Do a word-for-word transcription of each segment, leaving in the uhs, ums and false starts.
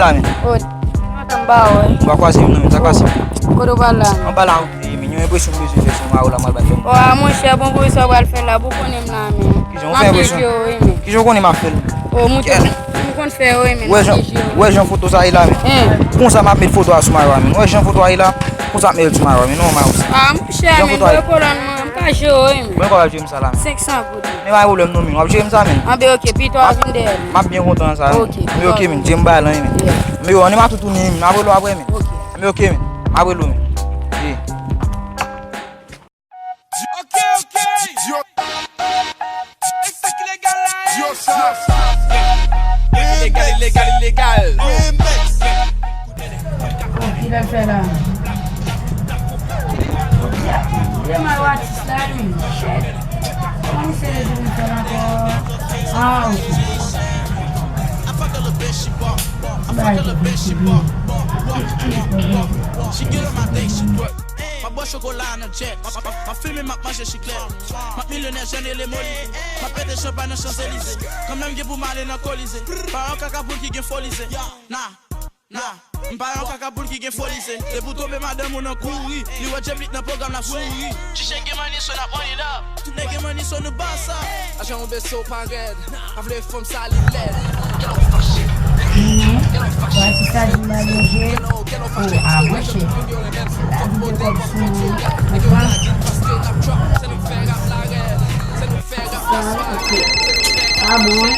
la, men. O, mwen antann ba wè. Ou pa kwaze m nan, men, sa k pase? Kote w pral la, men? Anba la, wi, men, yon enpresyon m bezwen fè sou mari w la, m pral ba l fè. O, a, monchè, bon, pou sa w pral fè la, pou konnen m la, men. Kijan w fè enpresyon? M ap jere w, wi, men. Kijan w konnen m ap fè l? O, mouton, m konn fè, wi, men, m ap jere w. Wè jan foto sa ye la, men. Konsa m ap met foto a sou mari w la, men. Wè jan foto a ye la, konsa m ap met l sou mari w la, men. Non, mari w. A, monchè, men, mwen kolòn mwen, m ka jere w, wi, men. Mwen ka jere m sa la, men. Senk san goud. Men pa gen pwoblèm non, men. W ap jere m sa, men. Anben, oke, pito a vin dèyè, men. M ap byen kontan sa, wi. Oke, pito a vin. Men oke, men, jere m bay lan, men. Yeah. Men yo, ann, m ap tou tounen, men. M ap rele w apre, men. Oke. Men oke, men. M ap rele w, men. Yeah. Ok, ok. E sa k ilegal la, eh? Ilegal, ilegal, ilegal. Bon, kilè l fè la? Demen w atis la, wi. Shit. Kòman misye rejwenn fè l ankò? Ah, ok. Bay li, li, li. M ap bwè chokola nan jet. M ap, m ap, m ap fimen, m ap manje chiklèt. M ap milyonè, jèn rele Moli. M ap pete chanpay nan Chanzelize. Kanmenm gen pou m ale nan Kolize. Pa yon kaka poul ki gen folize. Na, na. M pa yon kaka poul ki gen folize. Depi w tonbe madanm ou nan kouri. Li wè J-Blik nan pwogram l ap souri. Ti chen gen money so n ap run it up. Tout nèg gen money so nou ba sa. Ajan ou bese w pa rèd. Pa vle fanm sa li lèd. Kè l fache. Kè l fache. Kè l fache. Oh, ah, monchè. Sa videyo kòb sou mwen. Sa, ok. Ah bon, wi.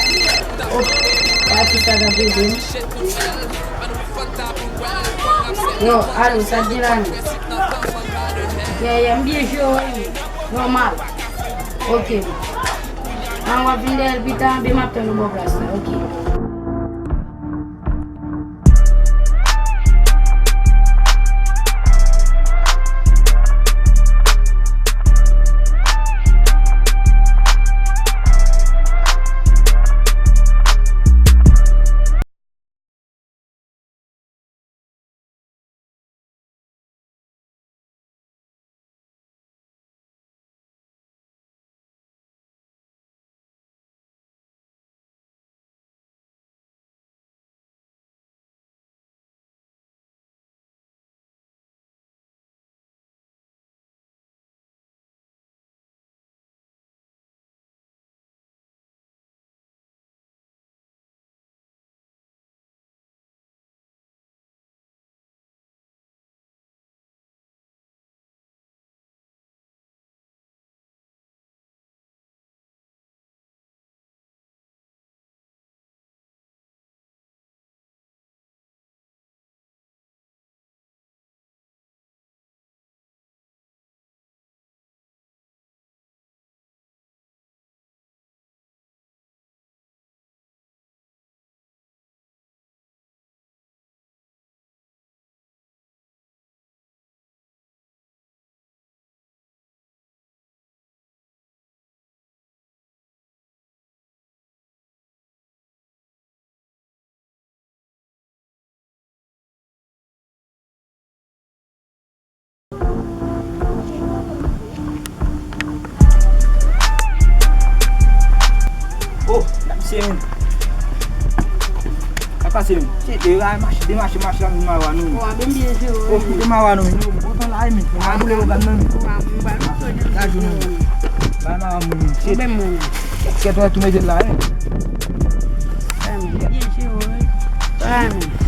Oh, pati sa t ap ede m. Yo, alo, sa k gen la menm? Yeah, yeah, m byen jwe, wi. Nòmal. Ok. An, w ap vin dèyè l pita, anben m ap tann ou bò plas la, ok. Oh, la misye menm. Sa pase menm. Se de la mache, de mache, mache la menm mawa nou. Bon, anben m byen jere w. Oh, koute mawa nou menm. Bon tan la menm. Mawa boule yo gad nan menm. Gad yo menm. Bay mawa moun menm. Se kèt wè tou mete la menm. Byen jere w.